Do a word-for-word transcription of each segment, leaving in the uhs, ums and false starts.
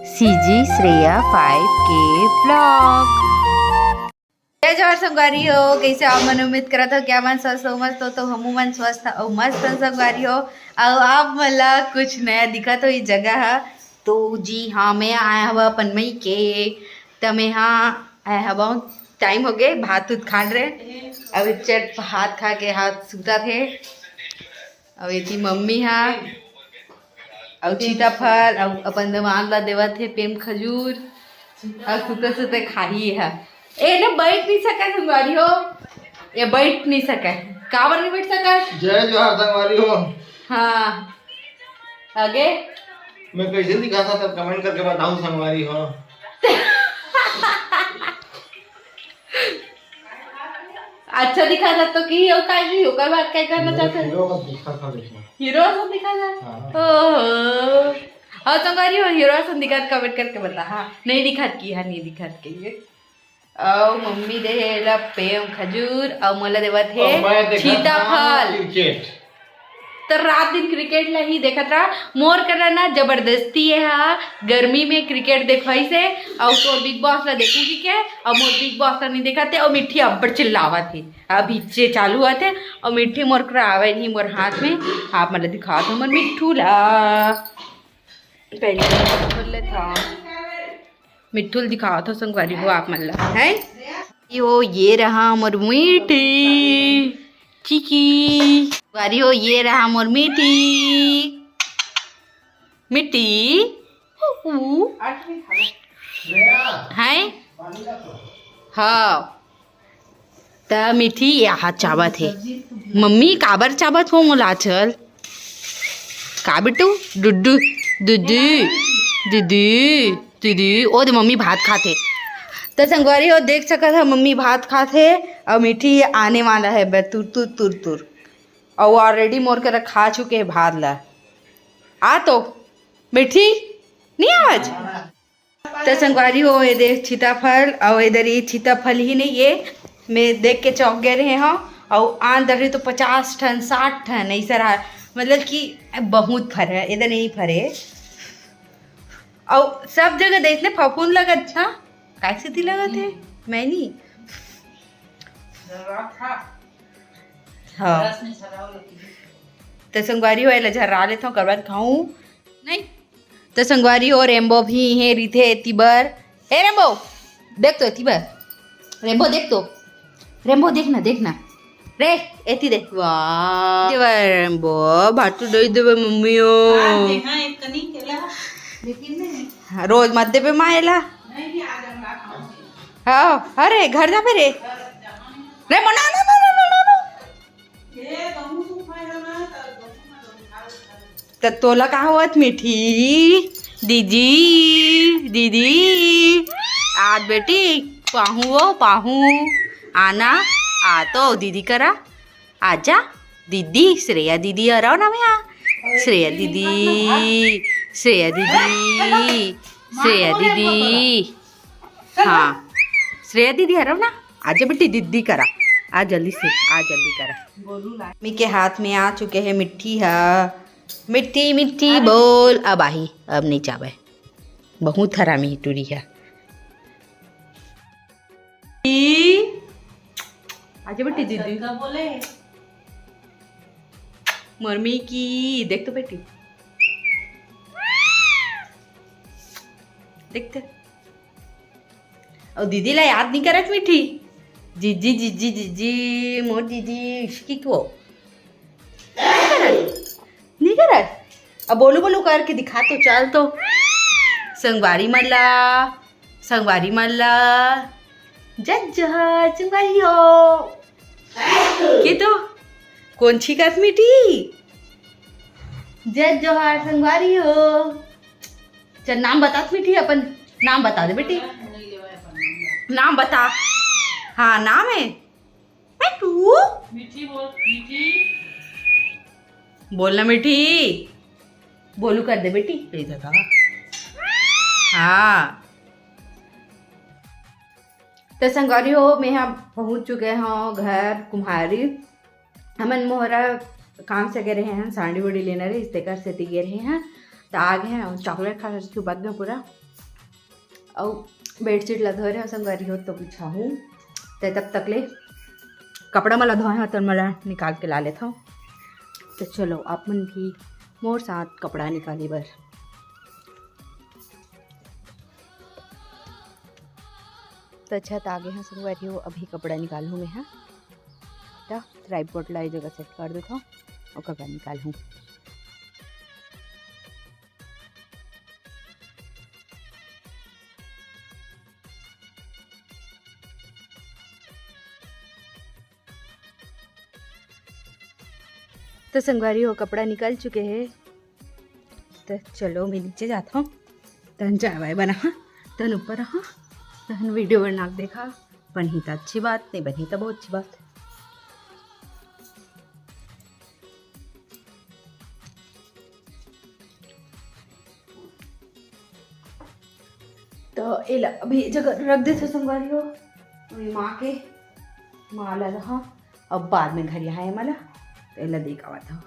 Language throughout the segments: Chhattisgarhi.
सीजी श्रेया फाइव के ब्लॉग। जय जोहार संगवारी हो, कैसे आप मन? उम्मीद करत हो कि आप मन स्वस्थ हो, मस्त हो। तो हमू मन स्वस्थ अउ मस्त हन संगवारी हो। अउ आप मन ला कुछ नया दिखत हो इस जगह ह। तो जी हाँ, मैं आया हवा अपन मई के, त मैं हाँ आया हवा। टाइम हो गए, भात उत खान रहे, अब चट भात खा के हाथ सूता थे। अउ एती मम्मी हा अउ सीताफल अउ अपन दमांद ला देवत हे पेम खजूर। अउ सुते सुते खाही हा। ए ने बैठ नहीं सके संगवारी हो, ये बैठ नहीं सके। काबर नहीं बैठ सके? जय जोहार संगवारी हो। हाँ, आगे। मैं कैसे दिखा था तब कमेंट करके बताऊं संगवारी हो। अच्छा दिखा था तो की हो, काहे की ओकर बाद क्या करना चाहते हैं? हीरो का दिखा था लेकिन। हीरो सब दिखा था। हाँ। ओहो। हाँ संगवारी हो, हीरो सब दिखा, कमेंट करके बता। हाँ, नहीं दिखात की, हाँ नहीं दिखात की। अउ मम्मी दे हे एला पेम खजूर, अउ मोला देवत हे अउ मैं देखत हंव सीताफल। क्रिकेट। त रात दिन क्रिकेट ला ही देखत रहा। मोर करा ना जबरदस्ती ये हा गर्मी में क्रिकेट देखवाइस हे, अउ तोर बिग बॉस ला देखूंगी के, अउ मोर बिग बॉस ला नहीं देखाते, अउ मिट्ठी अब्बड़ चिल्लावत हे। अभी से चालू होत हे, अउ मिट्ठी मोर करा आवे नहीं मोर हाथ में। आप मन ला दिखात हंव मोर मिट्ठू ला। पहले खोल लेत हंव। मिट्ठू ल दिखावत हंव संगवारी हो आप मन ला, हैं? यो, ये रहा मोर मिट्ठी। चिकी। संगवारी हो, ये रहा मोर मिट्ठी। मिट्ठी। कुकू। हैं? हाँ। त मिट्ठी, यहाँ चाबत हे। मम्मी, काबर चाबत हो मोला? चल। का बिट्टू? डुड्डू, दुदू, दुदू, दुदू। ओ दे, मम्मी भात खात हे। त संगवारी हो, देख सकत ह, मम्मी भात खात हे अउ मिट्ठी आने वाला हे बे, तुर, तुर, तुर, तुर। अउ already मोर करा खा चुके हे भात ला। आ तो, मिट्ठी, नहीं आवत? त संगवारी हो, ये देख सीताफल, अउ इधर ये सीताफल ही नहीं, ये मैं देख के चौंक गए रहे हंव। अउ आन दरी तो पचास ठन, साठ ठन ऐसा रहा, मतलब कि बहुत फरे, इधर नहीं फरे। अउ सब जगह देखने फफूंद लगत, अच्छा, काय सेती लगत हे? मैं नहीं। हाँ। त संगवारी हो, एला झर्रा लेथंव, ओकर बाद खाहूं। नहीं। त संगवारी हो, रेम्बो भी हे रिथे एती बर। ए रेम्बो, देख तो एती बर। रेम्बो देख तो। रेम्बो देख ना, देख ना। रे, एती देख। वाह। देवर रेम्बो, भातू दई देवे मम्मी हो। हाँ, दे, हाँ, एक कनी केला। लेकिन नहीं। हाँ, रोज मत देवे माँ एला। नहीं, नहीं, आज हम रात में। हाँ, अरे, घर जाबे रे। रे, मना, ना, ना। त तोला का होवत मिट्ठी? दीदी, दीदी, आज बेटी, पाहू वो, पाहू, आना, आ तो दीदी करा, आजा, दीदी, श्रेया दीदी, आ रहा ना मैं, आ, श्रेया दीदी, श्रेया दीदी, श्रेया दीदी। हाँ, श्रेया दीदी हरव ना, आजा बेटी, दीदी करा, आ जल्दी से, आ जल्दी करा। मम्मी के हाथ में आ चुके हैं मिट्ठी हा। मिट्ठी, मिट्ठी बोल। अब आही, अब नहीं चाबे, बहुत हरामी टूरी हा। आजा बेटी, दीदी। बोले मम्मी की, देख तो बेटी, देख तो। अउ दीदी ला याद नहीं करत मिट्ठी? जीजी, जीजी, जीजी, मोर जीजी, इसकी को? नहीं करत? अब बोलू बोलू करके दिखा तो, चल तो। संगवारी मन ला, संगवारी मन ला, जय जोहार, संगवारी हो। के तो? कौन छी करत मिट्ठी? जय जोहार, संगवारी हो। चल, नाम बता तो मिट्ठी, अपन नाम बता दे बेटी। नाम बता। हाँ, नाम है मिट्ठू। मिट्ठी बोल, मिट्ठी। बोल ना मिट्ठी। बोलू कर दे बेटी। हाँ। त संगवारी हो, मैं हा पहुँच चुके हंव घर कुम्हारी। हमन मोहरा काम से गे रहे हन, सांड़ी उड़ी लेना रहिस, तेकर सेती गे रहे हन। त आ गे हंव, chocolate खा के बच गे पूरा। अउ bedsheet ला धोए रहे संगवारी हो, तो बिछाहूँ। त तब तक ले कपड़ा मन ला धोए हंव, तो मन ला निकाल के ला लेथंव। तो चलो, आप मन भी मोर साथ कपड़ा निकाले बर। त छत आ गे हंव संगवारी हो, अभी कपड़ा निकालहूँ मैं हा। त tripod ला ए जगह set कर देथंव, अउ कपड़ा निकालहूँ। तो संगवारी हो, कपड़ा निकल चुके हे। तो चलो, मैं नीचे जात हंव, तहन चाय वाय बना, तहन ऊपर आहा, तहन video बना के देखा। बनही त अच्छी बात, नहीं बनही त बहुत अच्छी बात। तो एला अभी जगह रख देथंव संगवारी हो, अभी माँ के, माँ ला रहा, अब बाद में घर यहाँ है मला, तो एला देख आवत हंव।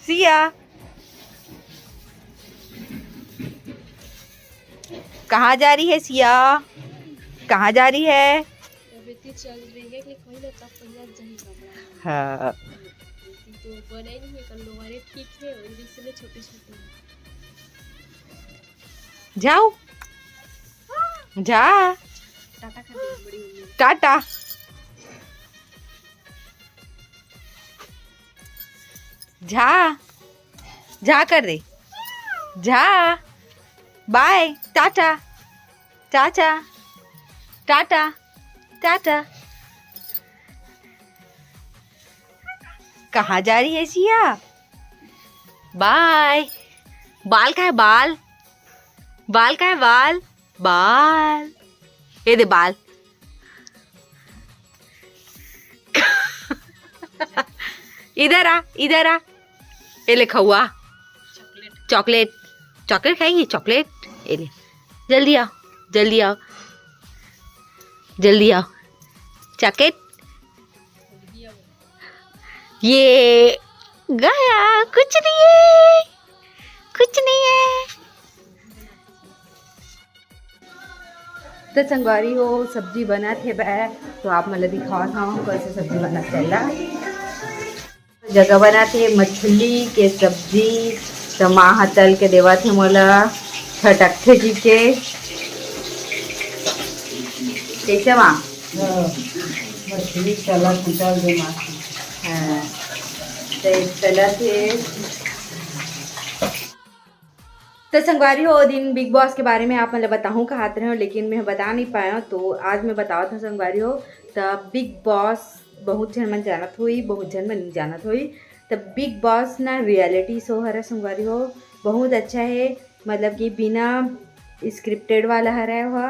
सिया, कहाँ जा रही है सिया? कहाँ जा रही है? तबीयत चल रही है कि कोई ना तब पहिया जही कपड़ा। हाँ। तो बने नहीं है, कल लोवारे ठीक है, और इसलिए छोटे छोटे। जाओ, जा। टाटा कर दे बड़ी मम्मी। टाटा। जा, जा कर दे, जा। बाय, टाटा, टाटा, टाटा, टाटा। कहाँ जा रही है सिया? बाय। बाल का है बाल? बाल का है बाल? बाल। ये दे बाल। इधर आ, इधर आ। ये ले खौआ। चॉकलेट। चॉकलेट खाएगी? चॉकलेट। ये ले। जल्दी आओ, जल्दी आओ, जल्दी आओ। चॉकलेट। ये गया, कुछ नहीं है, कुछ नहीं है। तो संगवारी हो, सब्जी बनत हे बे, तो आप मन ल दिखावत हंव, कइसे सब्जी बनत हे ला। जगह बनत हे मछली के सब्जी, तो माँ ह तल के देवत हे मोला, छटकथे जी के। कइसे माँ? हाँ, मछली तलत हे, तल दे माँ। हाँ, तो तलत हे। तो संगवारी हो, ओ दिन Bigg Boss के बारे में आप मन ल बताहूँ कहत रहेंव, लेकिन मैं बता नहीं पाएंव, तो आज मैं बतावत हंव संगवारी हो। त Bigg Boss बहुत झन मन जानत होही, बहुत झन मन नहीं जानत होही। त Bigg Boss ना reality show हरे संगवारी हो, बहुत अच्छा हे, मतलब कि बिना scripted वाला हरे हो,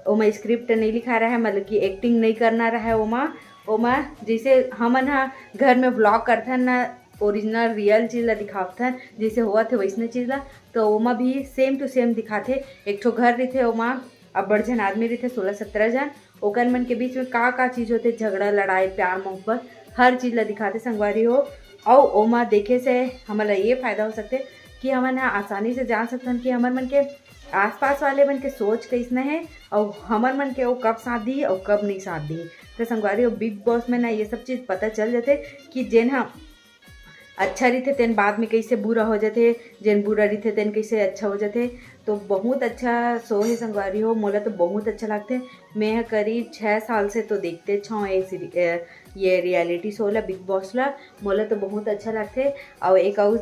ओमा script नहीं लिखा रहा है, मतलब कि acting नहीं करना रहा है ओमा। ओमा जैसे हमन हा घर में vlog करथन ना, original real चीज ला दिखावथन, जैसे होवत हे वैसने चीज ला, तो ओमा भी same to same दिखाथे। एक ठो घर रहिथे, ओमा अब्बड़ झन आदमी रहिथे, सोलह सत्रह झन, ओकर मन के बीच में का का चीज होथे, झगड़ा लड़ाई प्यार मोहब्बत, हर चीज ला दिखाथे संगवारी हो। अउ ओमा देखे से हमन ला ये फायदा हो सकथे कि हमन ह आसानी से जान सकथन कि हमर मन के आसपास वाले मन के सोच कइसने हे, अउ हमर मन के वो कब साथ दी अउ कब नहीं साथ दी। तो संगवारी हो, Bigg Boss में ना ये सब चीज पता चल जाथे कि जेन ह अच्छा रहिथे तेन बाद में कइसे बुरा हो जाथे, जेन बुरा रहिथे तेन कइसे अच्छा हो जाथे। तो बहुत अच्छा show हे संगवारी हो, मोला तो बहुत अच्छा लगथे। मैं ह करीब छः साल से तो देखते छौं ये सीरी-, अ, ये reality show ला, Bigg Boss ला। मोला तो बहुत अच्छा लगथे। अउ एक अउ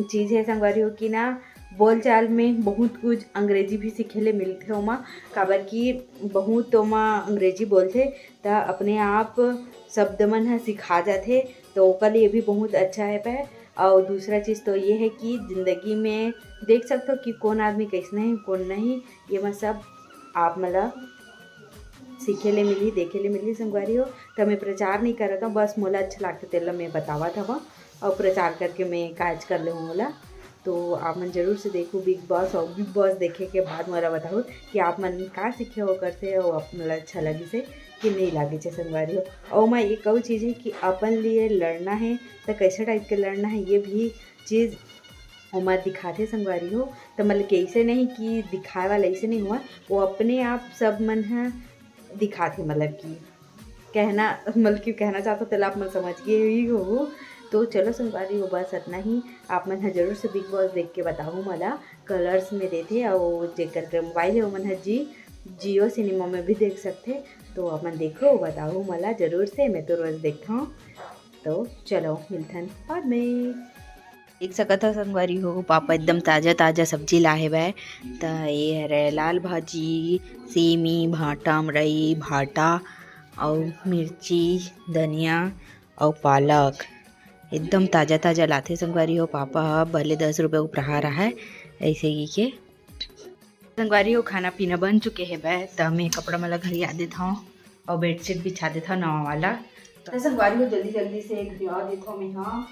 चीज हे संगवारी हो कि ना, बोलचाल में बहुत कुछ अंग्रेजी भी सीखे ले मिलथे ओमा, काबर कि बहुत ओमा अंग्रेजी बोलथे, त अपने आप शब्द मन ह सिखा जाथे, तो ओकर लिए भी बहुत अच्छा हे पै। अउ दूसरा चीज तो ये हे कि जिंदगी में देख सकथो कि कौन आदमी कैसने हे, कौन नहीं, ये मैं सब आप मन ल सीखे ले मिलही, देखे ले मिलही संगवारी हो। त मैं प्रचार नहीं करत हूँ, बस मोला अच्छा लागथे तेला मैं बतावत हवँ, अउ प्रचार करके मैं काज कर ले हूँ ओला। तो आप मन जरूर से देखो Bigg Boss, अउ Bigg Boss देखे के बाद मोला बताओ कि आप मन का सीखे हो करथे, अउ आप मन ल अच्छा लगिस हे कि नहीं लागे छे संगवारी हो। अउ ओमा एक अउ चीज़ है कि अपन लिए लड़ना है तो कैसे टाइप के लड़ना है, ये भी चीज़ ओमा दिखाथे संगवारी हो। तो मतलब कि ऐसे नहीं कि दिखाए वाला ऐसे नहीं हुआ, वो अपने आप सब मन ह दिखाथे, मतलब कि कहना, मतलब कि कहना चाहता तेला आप मन समझ गए ही हो। तो चलो संगवारी हो, बस इतना ही। आप मन ह जरूर से बिग बॉस देख के बताहू मोला, कलर्स में देथे, अउ जेकर के मोबाइल है ओमन ह जी जियो सिनेमा में भी देख सकथे। तो अपन देखो, बताहू मोला जरूर से, मैं तो रोज देखता हूँ। तो चलो मिलथन बाद में। देख सकत हो संगवारी हो, पापा एकदम ताजा ताजा सब्जी ला हेवय। त ये हरे लाल भाजी, सेमी, भांटा, मरई, भांटा अउ मिर्ची, धनिया अउ पालक। एकदम ताजा ताजा लाथे संगवारी हो। पापा ह भले दस रुपये उपराहा रहय, ऐसे ही के। संगवारी हो, खाना पीना बन चुके हेवय, त मैं कपड़ा मन ला घरिया देथव अउ बेडशीट बिछा देथव नवा वाला। त संगवारी हो, जल्दी जल्दी से घरिया देथव मैं हा।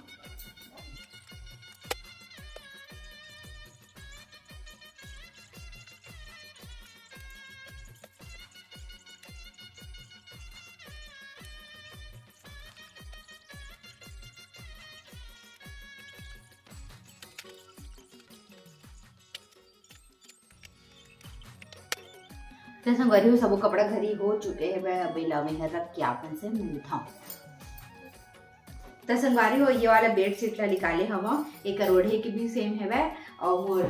त संगवारी हो, सबो कपड़ा घरी हो चुके हेवय। अब एला मैं ह रख के आप मन से मिलथव। त संगवारी हो, ये वाला बेडशीट ला निकाले हवं, एकर ओढ़े के भी सेम हेवय अउ मोर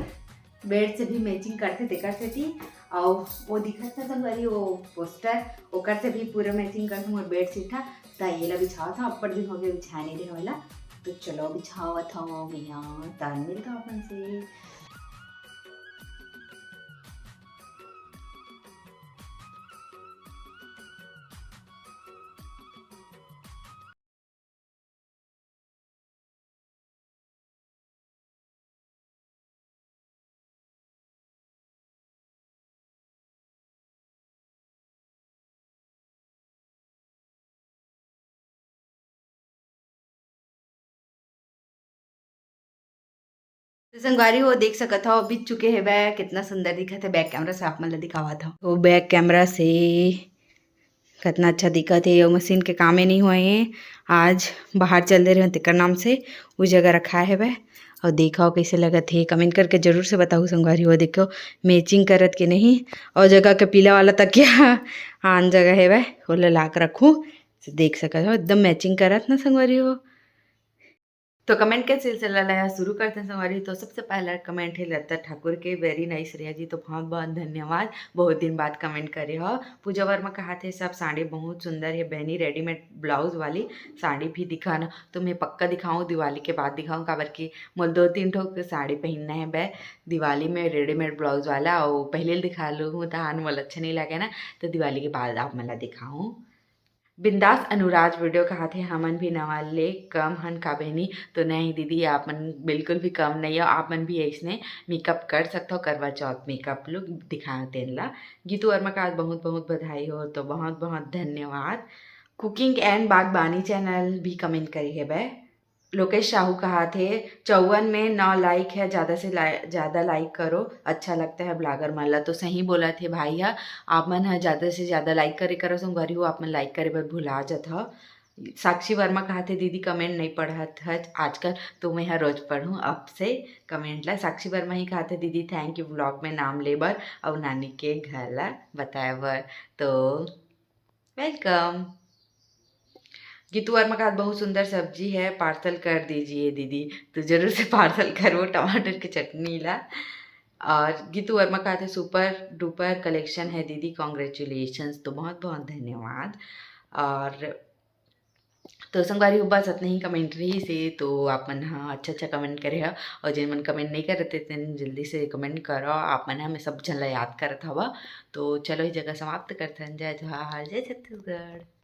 बेड से भी मैचिंग करथे तेकर सेती। अउ वो दिखत हे संगवारी, वो पोस्टर, ओकर से भी पूरा मैचिंग करथे मोर बेडशीट ह। त ये ला बिछावत हव, अब्बड़ दिन हो गए बिछाए नहीं रहे वाला। तो चलो बिछावत हव भैया, त मिलथव अपन से। तो संगवारी हो, देख सकत हव, बीत चुके हेवय। कितना सुंदर दिखत हे। बैक कैमरा से आप मन ला दिखावत हव। तो बैक कैमरा से कितना अच्छा दिखत हे। अउ मशीन के कामे नहीं होए हे, आज बाहर चल दे रहे हो, तेकर नाम से उस जगह रखा हेवय। अउ देखव कैसे लगत हे, कमेंट करके जरूर से बताहू संगवारी हो। देखो मैचिंग करत के नहीं, अउ जगह के पीला वाला तकिया आन जगह हेवय, ओला लाक रखू। देख सकत हो, एकदम मैचिंग करत ना संगवारी हो। तो कमेंट के सिलसिला ला शुरू करते हैं संगवारी। तो सबसे पहला कमेंट है लता ठाकुर के, "Very nice रेहा जी।" तो बहुत बहुत धन्यवाद, बहुत दिन बाद कमेंट करे हो। पूजा वर्मा कहा थे, "सब साड़ी बहुत सुंदर है बहनी, रेडीमेड ब्लाउज वाली साड़ी भी दिखाना।" तो मैं पक्का दिखाऊँ, दिवाली के बाद दिखाऊँ, काबर कि मोल दो तीन ठो साड़ी पहनना है बै दिवाली में, रेडीमेड ब्लाउज वाला, और पहले दिखा लूँ तहान मोल अच्छा नहीं लगे ना, तो दिवाली के बाद आप मन ला दिखाऊँ। बिंदास अनुराज वीडियो कहा थे, "हमन भी नवा ले कम हन का बहनी?" तो नहीं दीदी, आप मन बिल्कुल भी कम नहीं हो, आप मन भी ऐसने मेकअप कर सकते हो, करवा चौथ मेकअप लुक दिखाओ तेन ला। गीतू वर्मा का आज बहुत बहुत बधाई हो, तो बहुत बहुत धन्यवाद। कुकिंग एंड बागबानी चैनल भी कमेंट करे हेबे। लोकेश साहू कहा थे, "चौवन में नौ लाइक है, ज़्यादा से ला-, ज़्यादा लाइक करो, अच्छा लगता है ब्लॉगर मन ला।" तो सही बोला थे भाई हा, आप मन ह ज़्यादा से ज़्यादा लाइक करे करो संगवारी हो, आप मन लाइक करे बर भुला जात हो। साक्षी वर्मा कहा थे, "दीदी कमेंट नहीं पढ़त है आजकल।" तो मैं ह रोज पढ़ूँ अब से कमेंट ला। साक्षी वर्मा ही कहा थे, "दीदी थैंक यू ब्लॉग में नाम ले बर अउ नानी के घर ला बताए बर।" तो वेलकम। गीतू वर्मा का बहुत सुंदर सब्जी है, पार्सल कर दीजिए दीदी। तो जरूर से पार्सल करो टमाटर की चटनी ला। और गीतू वर्मा का सुपर डुपर कलेक्शन है दीदी, कॉन्ग्रेचुलेशंस। तो बहुत बहुत धन्यवाद। और तो संगवारी हो, बस इतना ही कमेंट रही से, तो आप मन हा अच्छा अच्छा कमेंट करे हा, और जिन मन कमेंट नहीं करते तेन जल्दी से कमेंट करो। आप मन हा मैं सब झन ला याद करत हवा। तो चलो इस जगह समाप्त करथन। जय जोहार, जय छत्तीसगढ़।